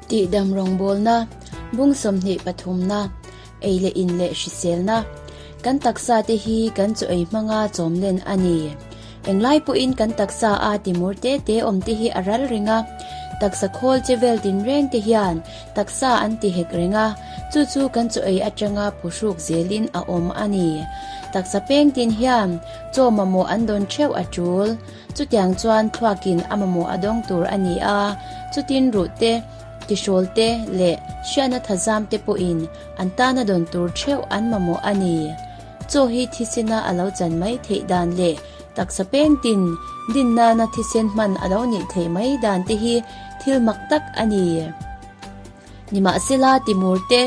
Tihdam rawngbawlna, bung 23na, ei leh in leh hriselna, Kan taksa te hi kan chaw ei hmanga chawm len a ni. Englai pawhin kan taksa a timur te te awm te hi a ral reng a, taksa khawl che vel tinreng te hian taksa an ti hek reng a, chu chu kan chaw ei atanga phuhruk zelin a awm a ni. Taksa peng tin hian chaw mamawh an dawn theuh a tul. Chutiang chuan thluakin a mamawh a dawng tur a ni a, chutin ruh te, tihrawl te leh hriatna thazam te pawhin an tana dawn tur theuh an mamawh a ni. Chaw hi thisena a lo chan mai theih dan leh taksa peng tin din nana thisen hman a lo nih theih mai dan te hi thil mak tak a ni. Nimahsela timur te,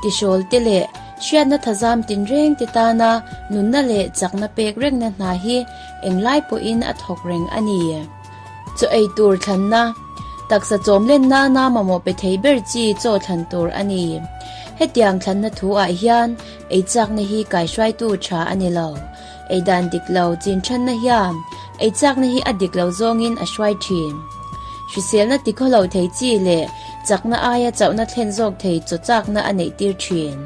tihrawl te leh hriatna thazam tinreng te tana nunna leh chakna pek rengna hna hi englai pawhin a thawk reng a ni. Chaw ei tur thlanna, Taksa chawm len nana mamawh pe thei ber chi chaw thlan tur a ni. Hetiang thlanna thu ah hian ei chakna hi kaihruaitu tha a ni lo. Ei dan dik lo chin thanna hian ei chakna hi a dik lo zawngin a hruai thin. Hriselna tikhaw lo thei chi leh chakna aia chauhna thlen zawk thei chaw chakna a neih tir thin.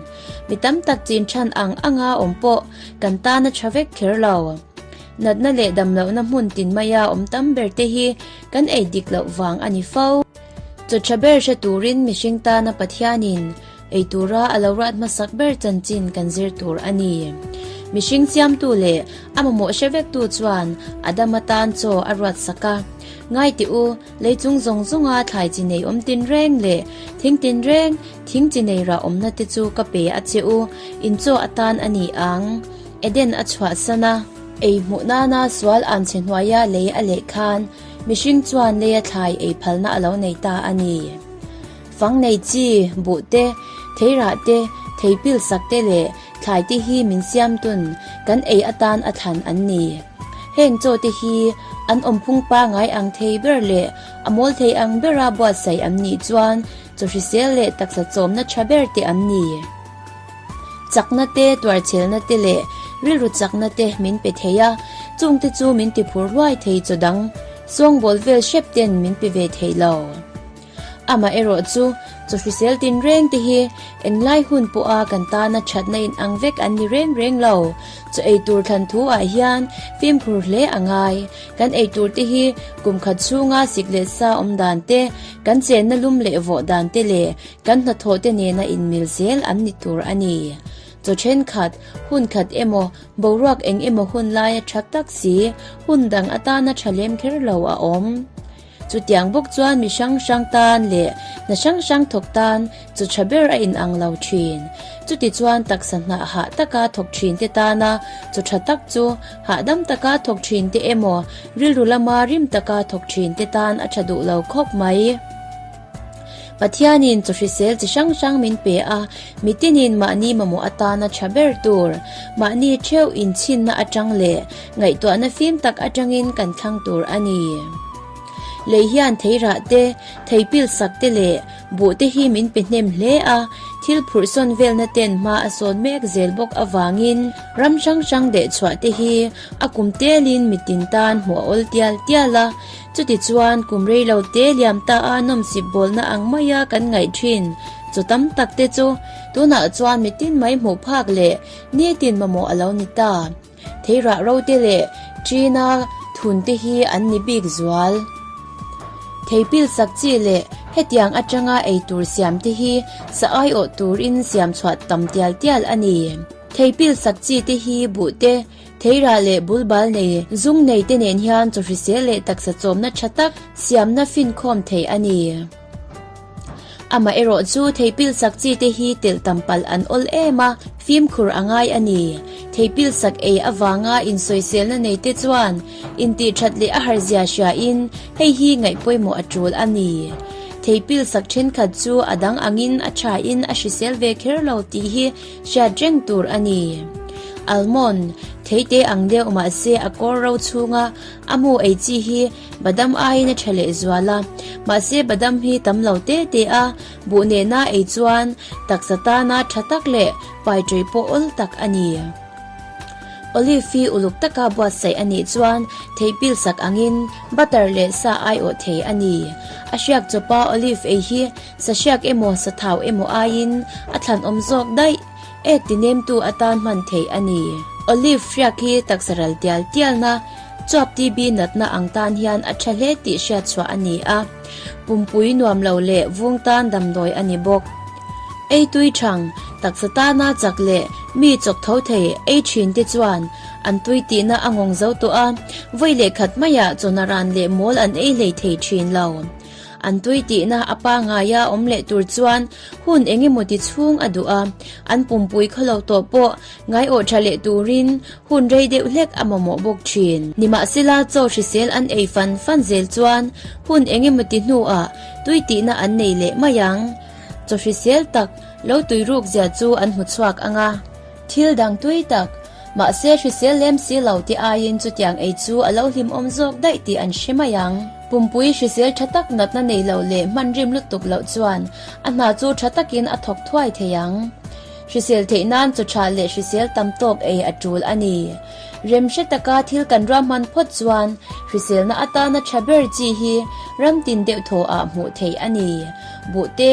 Mi tam tak chin than ang anga awm pawh kan tan a tha vek kher lo. Natna leh damlohna hmun tin maia awm tam ber te hi kan ei dik loh vang a ni fo. Chaw tha ber hre turin mihring tana Pathianin ei tura a lo ruat hmasak ber chanchin kan zir tur a ni. Mihring siamtu leh a mamawh hre vektu chuan Adama tan chaw a ruat sak a. Ngai tih u, lei chung zawng zawnga thlai chi nei awm tin reng leh thing tin reng, thing chi nei rah awmna te chu ka pe a che u, in chaw atan a ni ang. Eden a chhuahsan a. Ei hmuh nana sual an chhe hnuaia lei a leh khan mihring chuan leia thlai ei phalna a lo nei ta a ni. Fang nei chi, buh te, theirah te, thei pil sak te leh thlai te hi min siam tun kan ei atan a thlan an ni. Heng chaw te hi an awmphung pangai ang thei ber leh a mawl thei ang bera buatsaih an nih chuan chaw hrisel leh taksa chawmna tha ber te an ni. Chakna te, tuarchhelna te leh rilru chakna te min pe thei a, chung te chu min ti phur hluai thei chaw dang sawngbawl vel hrep ten min pe ve thei lo. Amaherawh chu chaw hrisel tinreng te hi englai hun pawha kan tana thatna in ang vek an ni reng reng lo. Chaw ei tur thlan thu ah hian fimkhur hle a ngai. Kan ei tur te hi kum khat chhunga sik leh sa awm dan te, kan chenna lum leh vawh dan te leh Kan hnathawh te nena inmil zel an ni tur a ni. Chaw thenkhat, hun khat emaw, boruak eng emaw hun laia tha tak si, hun dang atana tha lem kher lo a awm. Chutiang bawk chuan mi hrang hrang tan leh hna hrang hrang thawk tan chaw tha ber a inang lo thin. Chutichuan taksa hnah hah taka thawk thin te tana chaw tha tak chu hahdam taka thawk thin te emaw, rilru lama rim taka thawk thin te tan a tha duh lo khawp mai. Pathianin chaw hrisel chi hrang hrang min pe a, mitinin mahni mamawh atana tha ber tur, mahni theuh inchhinna atang leh ngaihtuahna fim tak atangin kan thlang tur a ni. Lei hian theirah te, theipil sak te leh buh te hi min pe hnem hle a, thil phurhsawn velna ten hma a sawn mek zel bawk avangin ram hrang hrang dehchhuah te hi a kum telin mitin tan hmuh a awl tial tial a, Chutichuan, kum rei lo te liam ta a nawmsip bawlna ang maia kan ngaih thin chaw tam tak te chu tunah chuan mitin mai hmuh phak leh nitin mamawh a lo ni ta. Theirah ro te leh China thun te hi an ni bik zual. Theipil sak chi leh hetiang atanga ei tur siam te hi sa aiawh turin siam chhuah tam tial tial a ni. Theipil sak chi te hi buh te, Theirah leh bulbal nei, zung nei te nen hian chaw hrisel leh taksa chawmna tha tak siamna finkhawm theih a ni. Amaherawh chu theipil sak chi te hi telh tam palh an awl em a, fimkhur a ngai a ni. Theipil sak ei avanga insawiselna nei te chuan intih that leh a harzia hriain hei hi ngaih pawimawh a tul a ni. Theipil sak thenkhat chu a dang angin a thain a hrisel ve kher lo tih hi Hriat reng tur a ni. Almond, theite ang deuh mahse a kawr ro chhunga a mu ei chi hi badam aiin a tha leh zual a, mahse badam hi tam lo te te a, buh nena ei chuan taksa tana tha tak leh pai tui pawh awl tak a ni. Olive hi uluk taka buatsaih a nih chuan thei pil sak angin butter leh sa aiawh thei a ni. A hriak chawpa olive ei hi sa hriak emaw sa thau emaw aiin a thlanawm zawk daih. Ek tinemtu atan hman theih a ni. Olive hriak hi taksa ral tial tialna chuap TB natna ang tan hian a tha hle tih hriatchhuah a ni a. Pumpui nuam lo leh vung tan damdawi a ni bawk. Ei tui thang, taksa tana chak leh mi chawk tho thei ei thin te chuan an tui tihna a ngawng zo tawh a, vawi leh khat maiah chawhna ran leh mawl an ei hlei thei thin lo. An tui tihna a pangaia awm leh tur chuan hun eng emaw ti chhung a duh a, an pumpui khawlo tawh pawh ngaiawh tha leh turin hun rei deuh hlek a mamawh bawk thin. Nimahsela chaw hrisel an ei fan fan zel chuan hun eng emaw ti hnuah tui tihna an nei leh mai ang. Chaw hrisel tak lo tui ruk zia chu an hmu chhuak ang a. Thil dang tui tak, mahse hrisel lem si lo te aiin chutiang ei chu a lo hlimawm zawk daih tih an hre mai ang. Pumpui hrisel tha tak natna nei loh leh hman rim lutuk loh chuan a hna chu tha takin a thawk thuai thei ang. Hrisel theih nan chaw tha leh hrisel tam tawk ei a tul a ni. Rem hre taka thil kan ruahman phawt chuan hriselna atana tha ber chi hi ram tin deuh thaw ah hmuh theih a ni. Buh te,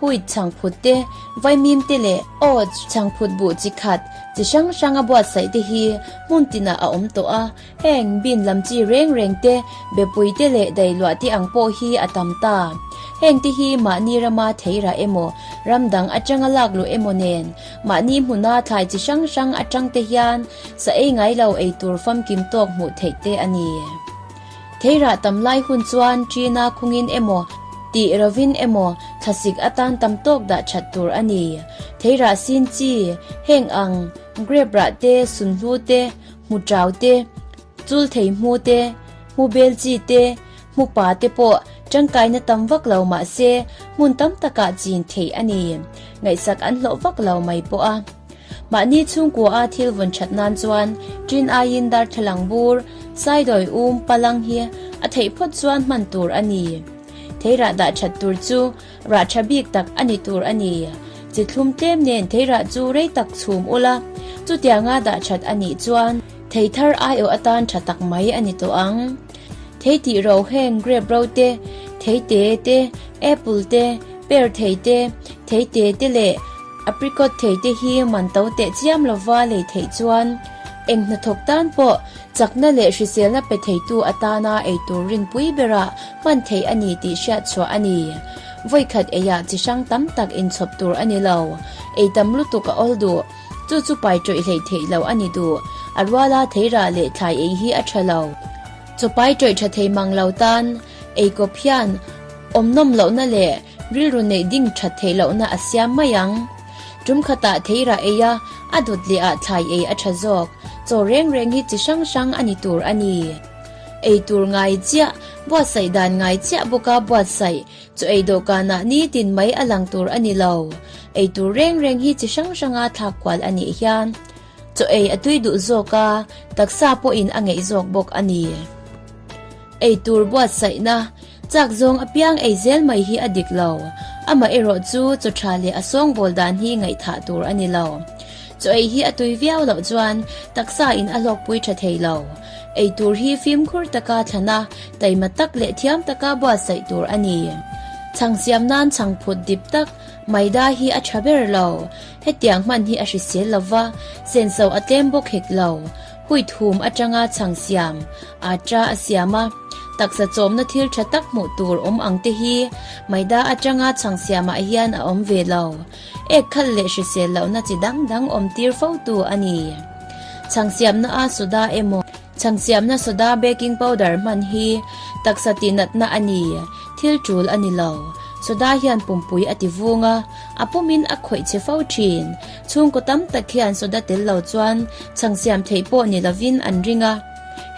wheat chhangphut te, vaimim te leh oats chhangphut buh chi khat chi hrang hrang a buatsaih te hi hmun tinah a awm tawh a. Heng bin lam chi reng reng te, bepui te leh dailuah te ang pawh hi a tam ta. Heng te hi mahni rama theirah emaw, ram dang atanga lak luh emaw nen, mahni hmuna thlai chi hrang hrang atang te hian sa ei ngai lo ei tur famkim tawk hmuh theih te a ni. Theirah tam lai hun chuan China khungin emaw, tih rovin emaw thlasik atan tam tawk dah that tur a ni. Theirah sin chi, heng ang, grape rah te, sunhlu te, Hmu ṭau te, chul thei hmu te, hmu bel chi te, hmu pa te pawh ṭangkaina tam vak lo mah se hmun tam takah chin theih a ni. Ngaihsak an hlawh vak lo mai pawh a. Mahni chhungkua a thil vawn ṭhat nan chuan ṭin aiin darthlalang bur, saidawi um palang hi a theih phawt chuan hman tur a ni. Theirah dah ṭhat tur chu Rah tha bik tak a ni tur a ni. Chi thlum tlem nen theirah chu rei tak chhum ula, chutianga dah that a nih chuan thei thar aiawh atan tha tak mai a ni tawh ang. Thei tih ro heng grape ro te, thei te te, apple te, pear thei te, thei te te leh apricot thei te hi man to teh chiam lova lei theih chuan eng hnathawk tan pawh Chakna leh hriselna pe theitu atana eitur rinpui berah hman theih a ni tih hriat chhuah a ni. Vawikhat eiah chi hrang tam tak inchhawp tur a ni lo. Ei tam lutuk a awl duh. Chu chu pai ṭawih hleih theih loh a ni duh. A ruala theirah leh thlai ei hi a ṭha lo. Chaw pai ṭawih ṭha thei mang lo tan eikawp hian awm nawm lohna leh Rilru neih ding that theih lohna a siam mai ang. Tum khatah theirah ei a, a dawt leh ah thlai ei a tha zawk. Chaw reng reng hi chi hrang hrang a ni tur a ni. Ei tur ngai chiah, buatsaih dan ngai chiah bawka buatsaih, chaw ei dawhkanah nitin mai a lang tur a ni lo. Ei tur reng reng hi chi hrang hranga thlak kual a nih hian chaw ei a tui duh zawk a, taksa pawhin a ngeih zawk bawk a ni. Ei tur buatsaihna chak zawng apiang ei zel mai hi a dik lo. Amaherawh chu chaw tha leh a sawngbawl dan hi ngaihthah tur a ni lo. Chaw ei hi a tui viau loh chuan taksa in a hlawkpui tha thei lo. Ei tur hi fimkhur taka thlana taima tak leh thiam taka buatsaih tur a ni. Chhang siam nan chhang phut dip tak maida hi a tha ber lo. Hetiang hman hi a hrisel lova, senso a tlem bawk hek lo. Hui thum atanga chhang siam, atta a siam a, taksa chawmna thil tha tak hmuh tur awm ang te hi maida atanga chhang siamah hian a awm ve lo. Ek khalh leh hrisel lohna chi dang dang awm tir fo tu a ni. Chhang siamna a soda emaw, chhang siamna soda baking powder hman hi taksa tihnatna a ni, thil tul a ni lo. Soda hian pumpui a ti vung a, a pumin a khawih che fo thin. Chhungkaw tam tak hian soda tel lo chuan chhang siam theih pawh ni lovin an ring a,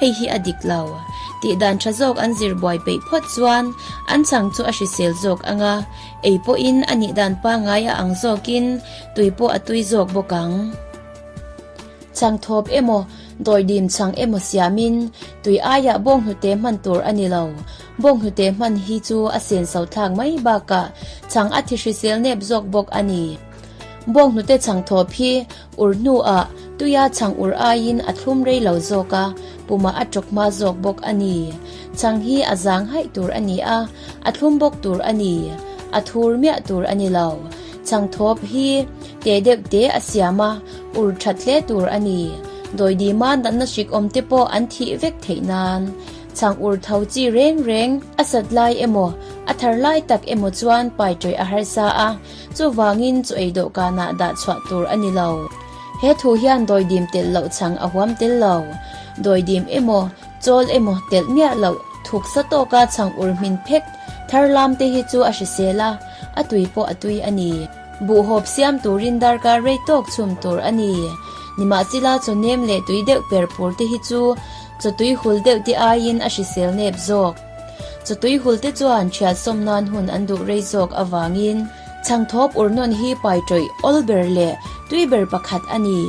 hei hi a dik lo. Tih dan tha zawk an zir buai peih phawt chuan an chhang chu a hrisel zawk ang a, ei pawhin a nih dan pangngai a ang zawkin tui pawh a tui zawk bawk ang. Chhang thawp emaw, dawidim chhang emaw siamin tui aiah bawnghnute hman tur a ni lo. Bawnghnute hman hi chu a senso thlak mai bakah chhang a thi hrisel nep zawk bawk a ni. Bawnghnute chhang thawp hi ur hnuah. Tuia chhang ur aiin a thlum rei lo zawk a, pumah a tawk hma zawk bawk a ni. Chhang hi a zang haih tur a ni a, a thlum bawk tur a ni. A thur miah tur a ni lo. Chhang thawp hi te deuh te a siam a, ur that hle tur a ni. Dawidima natna hrik awm te pawh an thih vek theih nan. Chhang ur tho chi reng reng a sat lai emaw, a thar lai tak emaw chuan pai tawih a harsa a, chuvangin chaw ei dawhkanah dah chhuah tur a ni lo. He thu hian dawidim telh loh chhang a huam tel lo. Dawidim emaw, chawl emaw telh miah loh thuk sa tawka chhang ur hmin phek thar lam te hi chu a hrisel a, a tui pawh a tui a ni. Buhhawp siam turin darkar rei tawk chhum tur a ni. Nimahsela chaw nem leh tui deuh per pur te hi chu chaw tui hul deuh te aiin a hrisel nep zawk. Chaw tui hul te chuan thiat sawm nan hun an duh rei zawk avangin chhangthawp ur nawn hi pai tawih awl ber leh tui ber pakhat a ni.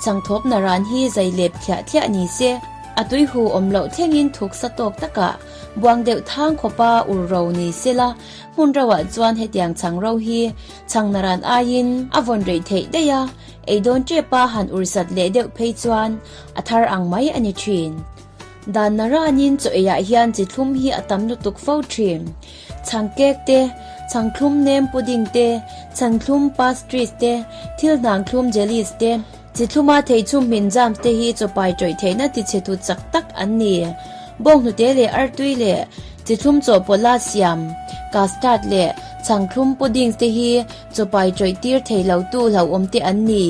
Chhangthawp naran hi zai lep thliah thliah ni se, a tui hu awm loh thlengin thuk sa tawk takah buang deuh thang khawpa ur ro ni sela Hmun roah chuan hetiang chhang ro hi chhang naran aiin a vawn reih theih daih a, ei dawn ṭepa han ursat leh deuh phei chuan a thar ang mai a ni ṭhin. Dan naranin chaw eiah hian chi thlum hi a tam lutuk fo ṭhin. Chhang cake te, chhang thlum nem pudding te, chhang thlum pastries te, thil hnang thlum jellies te, chi thluma thei chhum hmin jams te hi chaw pai ṭawih theihna tichhe tu chak tak an ni. Bawnghnute leh artui leh Chi thlum chawhpawlh a siam, custard leh chhang thlum puddings te hi chawpai tawih tir thei lo tu hlauhawm te an ni.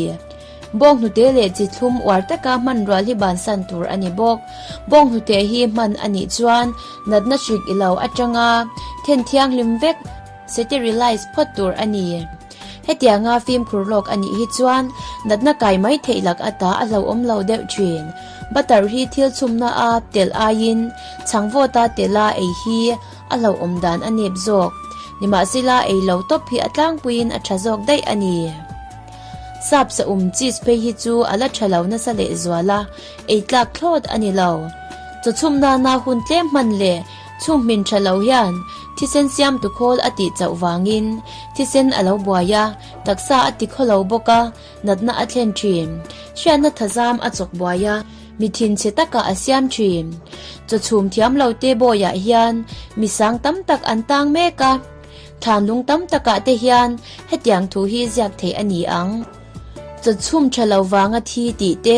Bawnghnute leh chi thlum uar taka hman rual hi bansan tur a ni bawk. Bawnghnute hi hman a nih chuan natna hrik i lo atanga then thianghlim vek, sterilize, phawt tur a ni. Hetianga fimkhur lawk a nih hi chuan natna kai mai theih lak ata a hlauhawm lo deuh thin. Butter hi thil chhumna a telh aiin chhang vawta telha ei hi a hlauhawm dan a nep zawk. Nimahsela ei lo tawp hi a tlangpuiin a tha zawk daih a ni. Sap saum cheese phei hi chu a la tha lo nasa lehzual a, ei tlak thlawt a ni lo. Chaw chhum nana hun tlem hman leh Chhung hmin tha lo hian thisen siamtu khawl a tih chauh vangin thisen a lo buai a, taksa a ti khaw lo bawk a, natna a thlen thin. Hriatna thazam a chawk buai a, mi thinchhe takah a siam thin. Chaw chhum thiam lo te bawiah hian mi sang tam tak an tang mek a, thlanlung tam takah te hian hetiang thu hi ziak theih a ni ang. Chaw chhum tha lo vanga thi tih te,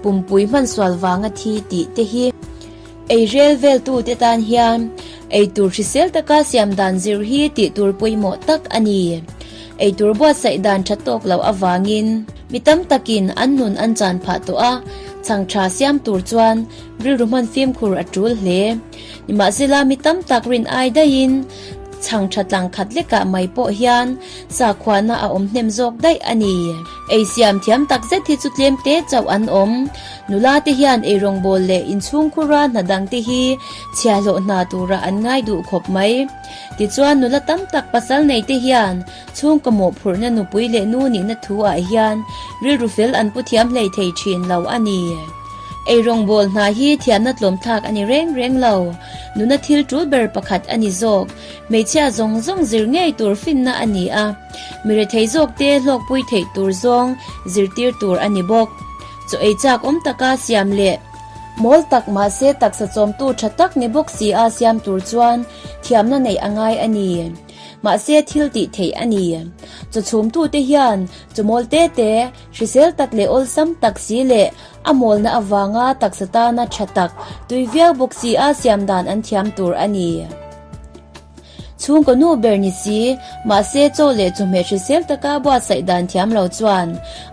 pumpui hmansual vanga thi tih te hi. Ei rel veltute tan hian ei tur hrisel taka siam dan zir hi tih tur pawimawh tak a ni. Ei tur buatsaih dan tha tawk loh avangin mi tam takin an nun an chan phah tawh a, chhang tha siam tur chuan rilru hman fimkhur a tul hle. Nimahsela mi tam tak rin ai daihin chhang tha tlang khat lekah mai pawh hian Sakhuana a awm hnem zawk daih a ni. Ei siam thiam tak zet hi chu tlem te chauh an awm. Nula te hian ei rawngbâwl leh inchhungkhura hna dang te hi chhiahhlawh hna tura an ngai duh khawp mai. Tichuan nula tam tak pasal nei te hian chhungkaw mawhphurhna nupui leh nu nihna thu ah hian rilru fel an pu thiam hlei thei thin lo a ni. Ei rawngbâwl hna hi thiamna tlawmthlak a ni reng reng lo. Nuna thil tul ber pakhat a ni zawk. Hmeichhia zawng zawng zir ngei tur finna a ni a, mi rethei zawkte hlawkpui theih tur zawng zirtir tur a ni bawk. Chaw ei chak awm taka siam leh mawl tak mahse taksa chawmtu tha tak ni bawk si a siam tur chuan thiamna neih a ngai a ni. Mahse thil tih theih a ni. Chaw chhumtute hian chaw mawl te te, hrisel tak leh awlsam tak si leh a mawlna avanga taksa tana tha tak, tui viau bawk si a siam dan an thiam tur a ni. Chhungkaw nu ber ni si, mahse chaw leh chawhmeh hrisel taka buatsaih dan thiam lo chuan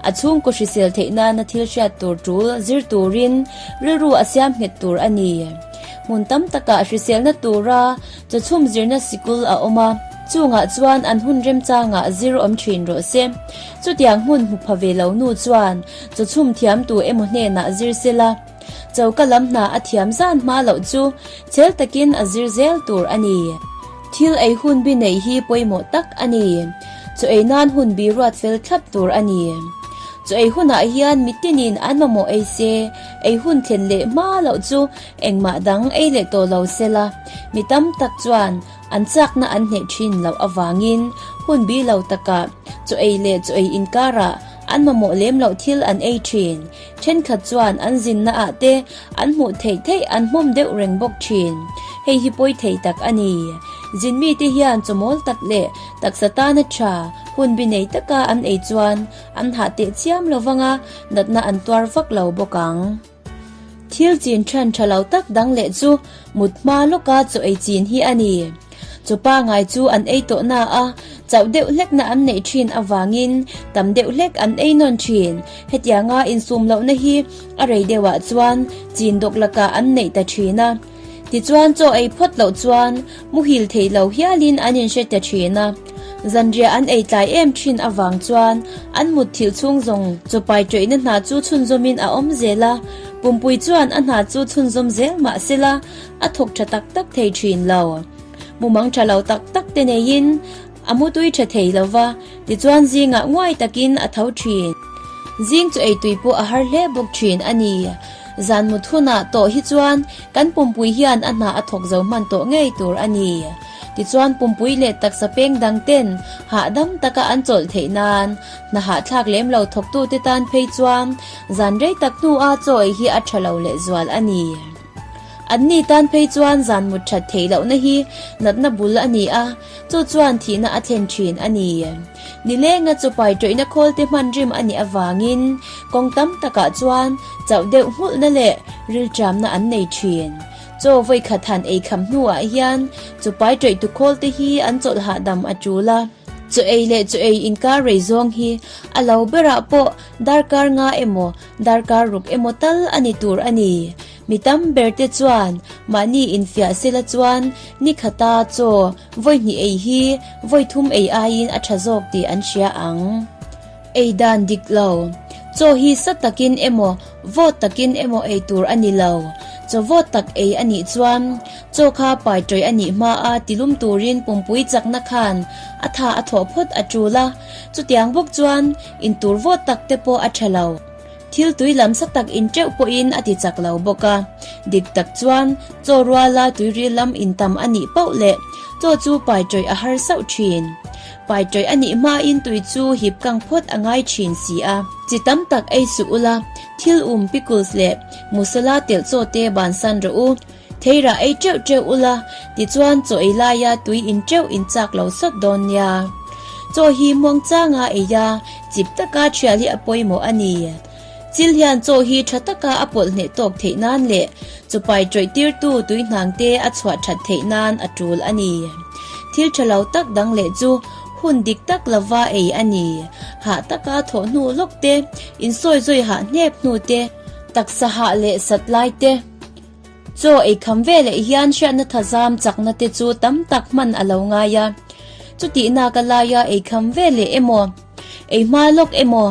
a chhungkaw hrisel theih nana thil hriat tur tul zir turin rilru a siam nghet tur a ni. Hmun tam takah hriselna tura chawchhum zirna sikul a awm a, chungah chuan an hun remchangah zir awm thin rawh se. Chutiang hmun hmu pha ve lo nu chuan chawchhum thiam tu emaw hnenah zir sela, Choka lam hna a thiam zan hma loh chu chhel takin a zir zel tur a ni. Thil ei hun bi neih hi pawimawh tak a ni. Chaw ei nan hun bi ruat fel thlap tur a ni. Chaw ei hunah hian mitinin an mamawh ei se, ei hun thlen leh hma loh chu engmah dang ei leh tawh lo se la, mi tam tak chuan an chakna an hneh thin loh avangin hun bi lo takah chaw ei leh chaw ei inkarah. An mamawh lem loh thil an ei thin. Thenkhat chuan an zinna ah te an hmuh theih theih an hmawm deuh reng bawk thin. Hei hi pawi thei tak a ni. Zin mite hian chawmawl tak leh taksa tana tha hun bi nei taka an ei chuan an hah teh chiam lo vang a, natna an tuar vak lo bawk ang. Thil chin then tha lo tak dang leh chu mut hma lawka chaw ei chin hi a ni. Chaw pangai chu an ei tawh na a, chauh deuh hlekna an neih thin avangin tam deuh hlek an ei nawn thin. Hetianga insum lohna hi a rei deuhah chuan chin dawk lakah an neih ta thin a. Tichuan chaw ei phawt loh chuan muhil thei lo hialin an inhre ta thin a. Zanriah an ei tlai em thin avang chuan an mut thilh chhung zawng chawpai ṭawihna hna chu chhunzawmin a awm zel a, pumpui chuan a hna chu chhunzawm zel mah sela a thawk tha tak tak thei thin lo. Mumang tha lo tak tak te neiin a mutui tha thei lo va, tichuan zingah nguai takin a tho thin. Zing chu eitui pawh a har hle bawk thin a ni. Zan mut hunah tawh hi chuan kan pumpui hian a hna a thawk zo hman tawh ngei tur a ni. Tichuan pumpui leh taksa peng dang ten hahdam taka an chawlh theih nan hna hahthlak lem lo thawktute tan phei chuan zan rei tak hnua chaw ei hi a tha lo lehzual a ni. Anni tan phei chuan zan mut that theih lohna hi natna bul a ni a, chu chuan thihna a thlen thin a ni. Nilenga chawpai tawihna khawl te hman rim a nih avangin kawng tam takah chuan chauh deuh nghulhna leh rilṭamna an nei thin. Chaw vawi khat han ei kham hnuah hian chawpai tawihtu khawl te hi an chawlh hahdam a ṭul a. Chaw ei leh chaw ei inkar rei zawng hi a lo berah pawh darkar nga emaw darkar ruk emaw tal a ni tur a ni. Mi tam ber te chuan mahni infiah sela chuan ni khata chaw vawi hnih ei hi vawi thum ei aiin a tha zawk tih an hria ang. Ei dan dik lo. Chaw hi sa takin emaw vawt takin emaw ei tur a ni lo. Chaw vawt tak ei a nih chuan chaw kha pai tawih a nih hma a tilum turin pumpui chakna khan a tha a thawh phawt a tul a, chutiang bawk chuan intur vawt tak te pawh a tha lo. Thil tui lam sa tak in teuh pawhin a ti chak lo bawk a. Dik tak chuan chaw ruala tuiril lam in tam a nih pauh leh chaw chu pai tawih a har sauh thin. Pai tawih a nih hmain tui chu hip kang phawt a ngai thin si a. Chi tam tak ei suh ula, thil um pickles leh musala telh chaw te bansan rawh u. Theirah ei teuh teuh ula, tichuan chaw ei laia tui in teuh in chak lo sawt dawn nia. Chaw hi muangchanga ei a, chip taka thial hi a pawimawh a ni. Chil hian chaw hi tha taka a pawlh hneh tawk theih nan leh chawpai tawih tirtu tui hnang te a chhuah that theih nan a tul a ni. Thil tha lo tak dang leh chu hun dik tak lova ei a ni. Hah taka thawh hnu lawk te, insawi zawi hah hnep hnu te, taksa hah leh sat lai te, Chaw ei kham ve leh hian hriatna thazam chakna te chu tam tak hman a lo ngai a. Chutihna ka laia ei kham ve leh emaw, ei hma lawk emaw,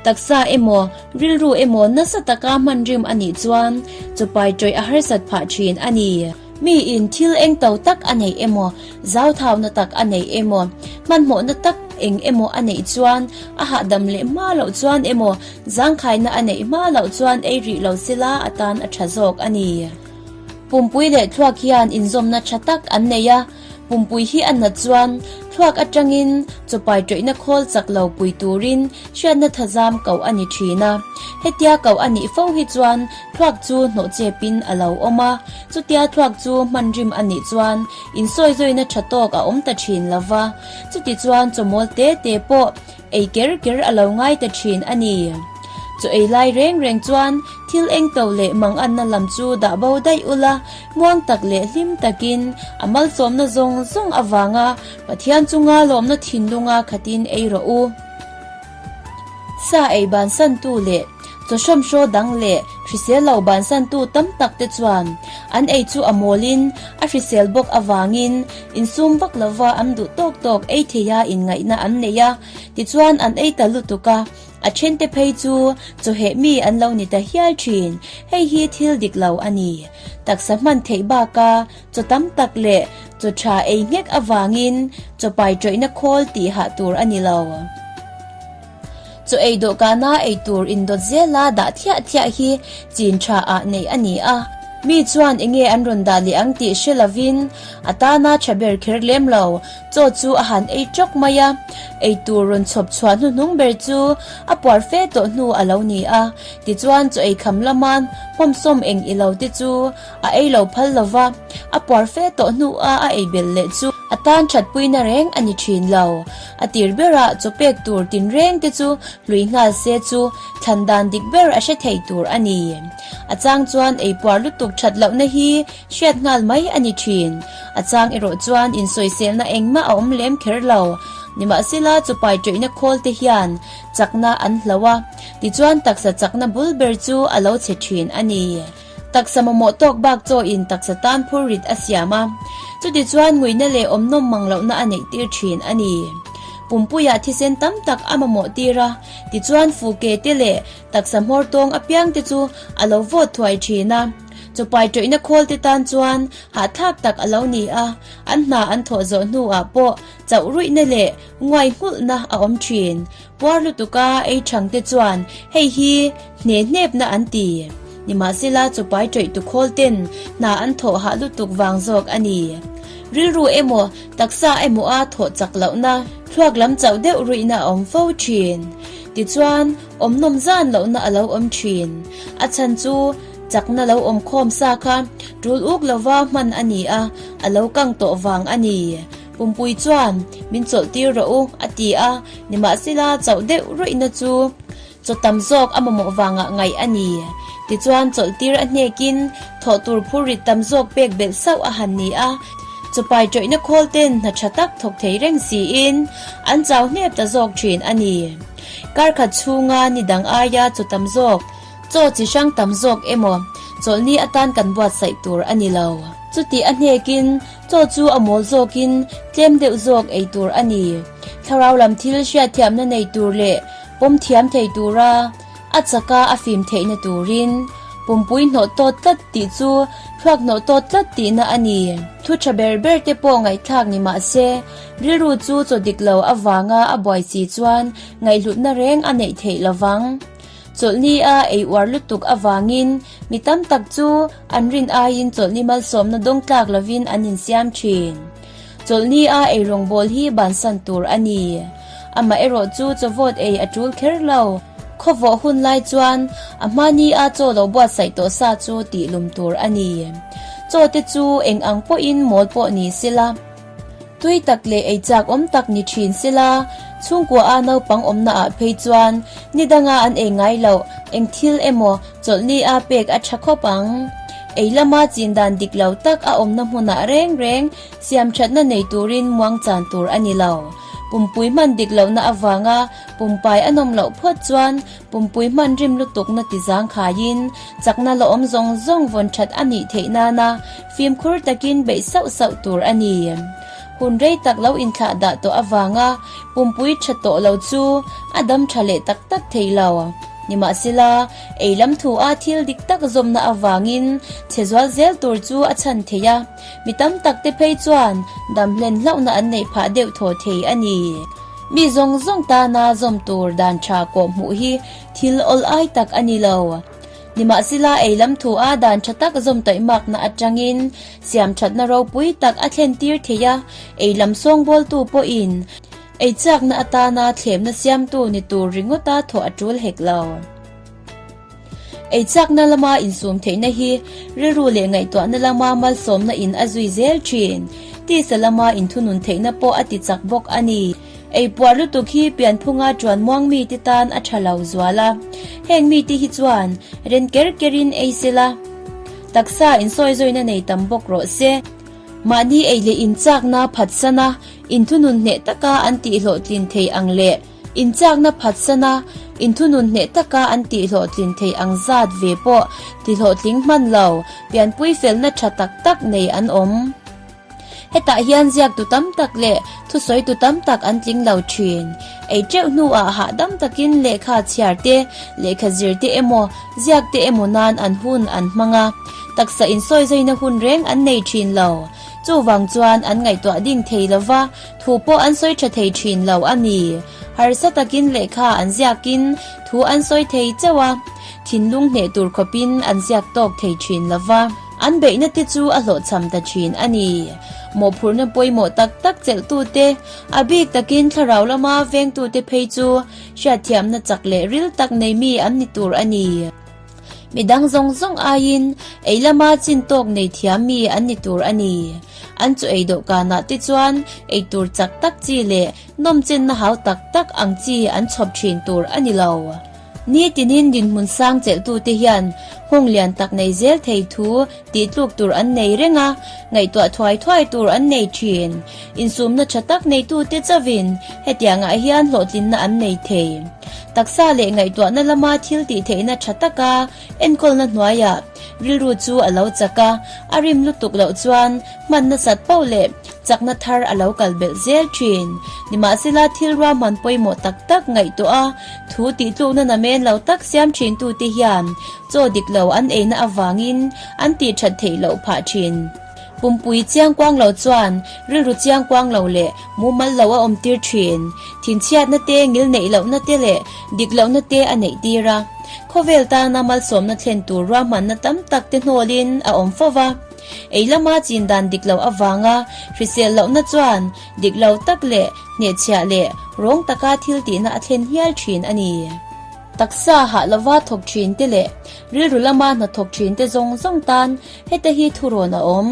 taksa emaw, rilru emaw nasa taka hman rim a nih chuan chawpai tawih a harsat phah thin a ni. Miin thil eng to tak a neih emaw, zauthauna tak a neih emaw, hmanhmawhna tak eng emaw a neih chuan a hahdam leh hma loh chuan emaw, Zangkhaina a neih hma loh chuan ei rih lo sila a tan a tha zawk a ni. Pumpui leh thluak hian inzawmna tha tak an nei a, pumpui hi a nat chuan thluak atangin chawpai tawihna khawl chak lo pui turin hriatna thazam koh a ni thin a. Hetia koh a nih fo hi chuan thluak chu hnawh chepin a lo awm a, chutia thluak chu hman rim a nih chuan insawizawiina tha tawk a awm ta thin lo va, chutichuan chawmawl te te pawh Ei ker ker a lo ngai ta thin a ni. Chaw ei lai reng reng chuan thil eng to leh manganna lam chu dah bo daih ula, muang tak leh hlim takin a malsawmna zawng zawng avanga Pathian chunga lawmna thinlunga khatin ei rawh u. Sa ei bansantu leh chaw hrawmhraw dang leh hrisel lo bansantu tam tak te chuan an ei chu a mawlin a hrisel bawk avangin Insum vak lova an duh tawk tawk ei theia inngaihna an nei a, tichuan an ei ta lutuk a, a thente phei chu chawheh mi an lo ni ta hial thin. Hei hi thil dik lo a ni. Taksa hman theih baka chaw tam tak leh chaw tha ei nghek avangin chaw pai tawihna khawl tih hah tur a ni lo. Chaw ei dawhkana ei tur indawt zela dah thliah thliah hi chin tha ah neih a ni a. Mi chuan enge an rawn dah leh ang tih hre lovin a tana tha ber kher lem lo chaw chu a han ei tawk mai a. Ei tur rawn chhawp chhuah hnuhnung ber chu a puar fe tawh hnu a lo ni a. Tichuan chaw ei kham lama hmawmsawm eng i lo te chu a ei lo phal lo va, a puar fe tawh hnua a ei belh leh chu a tan thatpuina reng a ni thin lo. A tir berah chaw pek tur tinreng te chu hlui nghal se chu thlan dan dik ber a hre thei tur a ni. A chang chuan ei puar lutuk that lohna hi hriat nghal mai a ni thin. A chang erawh chuan insawiselna engmah a awm lem kher lo. Nimahsela chupai ṭeihna khawl te hian chakna an hlo a, tichuan taksa chakna bul ber chu a lo chhe thin a ni. Taksa mamawh tawk bak chaw in taksa tan phur rit a siam a, chutichuan nguina leh awmnawm mang lohna a neih tir thin a ni. Pumpuiah thisen tam tak a mamawh tir a, tichuan fuke te leh taksa hmawr tawng apiang te chu a lo vawt thuai thin a. Chawpai tawihna khawl te tan chuan hahthlak tak a lo ni a, an hna an thawh zawh hnuah pawh chauh ruihna leh nguai nghulhna a awm thin. Puar lutuka ei thang te chuan hei hi hne hnepna an ti. Nimahsela chawpai ṭawih tu khawl ten hna an thawh hah lutuk vang zawk a ni. Rilru emaw taksa emaw a thawh chak lohna thluak lam chauh deuh ruihna a awm fo ṭhin. Tichuan awm nawm zan lohna a lo awm ṭhin. A chhan chu chakna lo awm khawm sa kha ṭul uk lova hman a ni a, a lo kang tawh vang a ni. Pumpui chuan, Min chawlh tir rawh u, a ti a, nimahsela chauh deuh ruihna chu chaw tam zawk a mamawh vangah ngaih a ni. Tichuan chawlh tir a hnekin thawh tur phur rit tam zawk pek belh sauh a han ni a, chawpai tawihna khawl ten hna tha tak thawk thei reng siin an chau hnep ta zawk thin a ni. Kar khat chhunga ni dang aia chaw tam zawk, Chaw chi hrang tam zawk emaw chawlhni atan kan buatsaih tur a ni lo. Chutih a hnekin chaw chu a mawl zawkin tlem deuh zawk ei tur a ni. Thlarau lam thil hriatthiamna nei tur leh pawm thiam thei tura a chaka a fim theihna turin pumpui hnawh tawt tlat tih chu thluak hnawh tawt tlat tihna a ni. Thu tha ber ber te pawh ngaihthlak ni mah se, rilru chu chaw dik lo avanga a buai si chuan ngaihhlutna reng a neih theih lovang. Chawlhni a ei uar lutuk avangin mi tam tak chu an rin aiin chawlhni malsawmna dawng tlak lovin an insiam thin. Chawlhni a ei rawngbâwl hi bansan tur a ni. Amaherawh chu chawvawt ei a tul kher lo. Khawvawh hun lai chuan a hmani a chaw lo buatsaih tawh sa chu tihlum tur a ni. Chaw te chu eng ang pawhin mawl pawh ni sela. Tui tak leh ei chak awm tak ni thin sela, chhungkua a naupang awmna ah phei chuan ni danga an ei ngai loh eng thil emaw chawlhni a pek a tha khawp ang. Ei lama chin dan dik lo tak a awmna hmunah reng reng siam thatna nei turin muang chan tur a ni lo. Pumpui hman dik lohna avanga pumpai a nawm loh phawt chuan pumpui hman rim lutukna ti zangkhaiin chakna la awm zawng zawng vawn that a nih theih nana Fimkhur takin beih sauh sauh tur a ni. Hun rei tak lo inthlah dah tawh avanga pumpui tha tawh lo chu a dam tha leh tak tak thei lo. Nimahsela, ei lam thu a thil dik tak zawmna avangin chhe zual zel tur chu a chhan thei a, mi tam tak te phei chuan dam hlen hlauhna an neih phah deuh thaw thei a ni. Mi zawng zawng tana zawm tur dan tha kawhhmuh hi thil awl ai tak a ni lo. Nimahsela ei lam thu a dan tha tak zawm taihmakna atangin siam thatna ropui tak a thlen tir thei a, ei lam sawngbawltu pawhin ei chakna atana thlemna siamtu ni tur ringawta thawh a tul hek lo. Ei chakna lama insum theihna hi rilru leh ngaihtuahna lama malsawmna in a zui zel thin. Tisa lama inthunun theihna pawh a ti chak bawk a ni. Ei puar lutuk hi pianphunga ṭuan muang mite tan a ṭha lo zual a, heng mite hi chuan ren ker kerin ei sela, taksa insawizawina nei tam bawk rawh se. Mahni ei leh inchakna phatsana inthunun hneh taka an tihhlawhtlin thei ang leh inchakna phatsana inthunun hneh taka an tihhlawhtlin thei ang zat ve pawh tihlawhtling hman lo pianpui felna ṭha tak tak nei an awm. Hetah hian ziaktu tam tak leh thusawitu tam tak an tling lo thin. Ei teuh hnuah hahdam takin lehkha chhiar te, lehkha zir te emaw, ziak te emaw nan an hun an hmang a. Taksa insawizaina hun reng an nei thin lo. Chuvang chuan an ngaihtuah ding thei lo va, thu pawh an sawi tha thei thin lo a ni. Harsa takin lehkha an ziakin thu an sawi thei chauh a, thinlung hneh tur khawpin an ziak tawk thei thin lo va. An beihna te chu a hlawhchham ta thin a ni. Mawhphurhna pawimawh tak tak chelhtute, a bik takin thlarau lama vengtute phei chu hriatthiamna chak leh ril tak nei mi an ni tur a ni. Mi dang zawng zawng aiin ei lama chin tawk nei thiam mi an ni tur a ni. An chu ei dawhkanah te chuan ei tur chak tak chi leh nawmchenna hau tak tak ang chi an chhawp thin tur a ni lo. Nitinin dinhmun sang chelhtute hian nghawng lian tak nei zel thei thu tih tluk tur an nei reng a, ngaihtuah thuai thuai tur an nei thin. Insumna tha tak neitute chauhin hetiangah hian hlawhtlinna an nei thei. Taksa leh ngaihtuahna lama thil tih theihna tha taka enkawlna hnuaiah rilru chu a lo chak a, a rim lutuk loh chuan hman nasat poh leh chakna thar a lo kal belh zel thin. Nimahsela thil ruahman pawimawh tak tak ngaihtuah a, thu tihtlukna namen lo tak siam thintute hian chaw dik lo an eina avangin an tih that theih loh phah thin. Pumpui chiangkuang lo chuan rilru chiangkuang lo leh mumal lo a awm tir thin. Thinchhiatna te, ngil neih lohna te leh dik lohna te a neih tir a. Khawvel tana malsawmna thlen tur ruahmanna tam tak te hnawlin a awm fo va. Ei lama chin dan dik lo avanga hrisel lohna chuan dik lo tak leh hnehchhiah leh rawng taka thil tihna a thlen hial thin a ni. Taksa hah lova thawk thin te leh rilru lama hnathawk thin te zawng zawng tan heta hi thurawn a awm.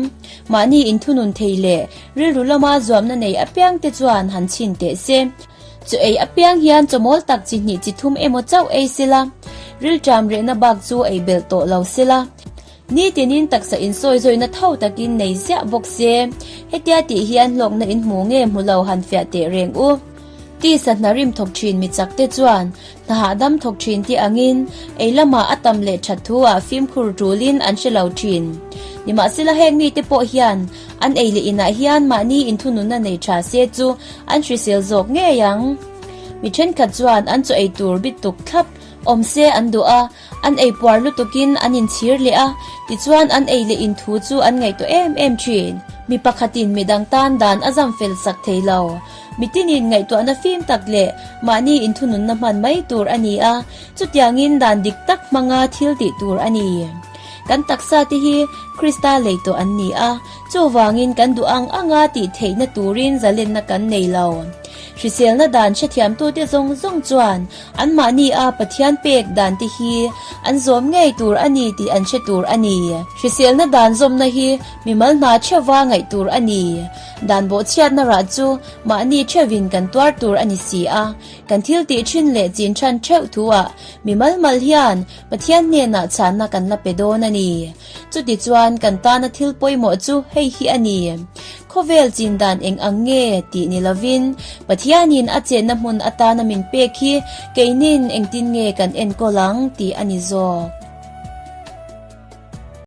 Mahni inthunun thei leh rilru lama zuamna nei apiang te chuan han chhin teh se. Chu ei apiang hian chawmawl tak chi hnih chi thum emaw chauh ei sela, rilṭam rehna bak chu ei belh tawh lo sela. Nitinin taksa insawizawina tho takin nei ziah bawk se, hetia tih hian hlawkna in hmu nge hmu lo han fiah teh reng u. Tisa hna rim thawk thin mi chak te chuan hna hahdam thawk thin te angin ei lamah a tam leh that thu ah fimkhur tulin an hre lo thin. Nimahsela heng mite pawh hian an ei leh inah hian mahni inthununna nei tha se chu an hrisel zawk ngei ang. Mi thenkhat chuan an chaw ei tur bit tuk thlap awm se an duh a, An ei puar lutukin an inchhir leh a, tichuan an ei leh inthu chu an ngaihtuah em em thin. Mi pakhatin midang tan dan a zam fel sak thei lo. Mitinin ngaihtuahna fim tak leh mahni inthununna hman mai tur a ni a, chutiangin dan dik tak hmanga thil tih tur a ni. Kan taksa te hi Krista lei tawh an ni a, chuvangin kan duh ang anga tih theihna turin zalenna kan nei lo. Hriselna dan hrethiamtute zawng zawng chuan Anmahni a Pathian pek dan te hi an zawm ngei tur a ni tih an hre tur a ni. Hriselna dan zawmna hi mimal hna theuva ngaih tur a ni. Dan bawhchhiatna rah chu mahni theuhin kan tuar tur a ni si a. Kan thil tih thin leh chin than theuh thu ah mimal mal hian Pathian hnenah chhanna kan la pe dawn a ni. Chutichuan kan tana thil pawimawh chu hei hi a ni. Khawvel chin dan eng ang nge tih ni lovin Pathianin a chenna hmun atana min pek hi keinin engtin nge kan enkawl ang tih a ni zawk.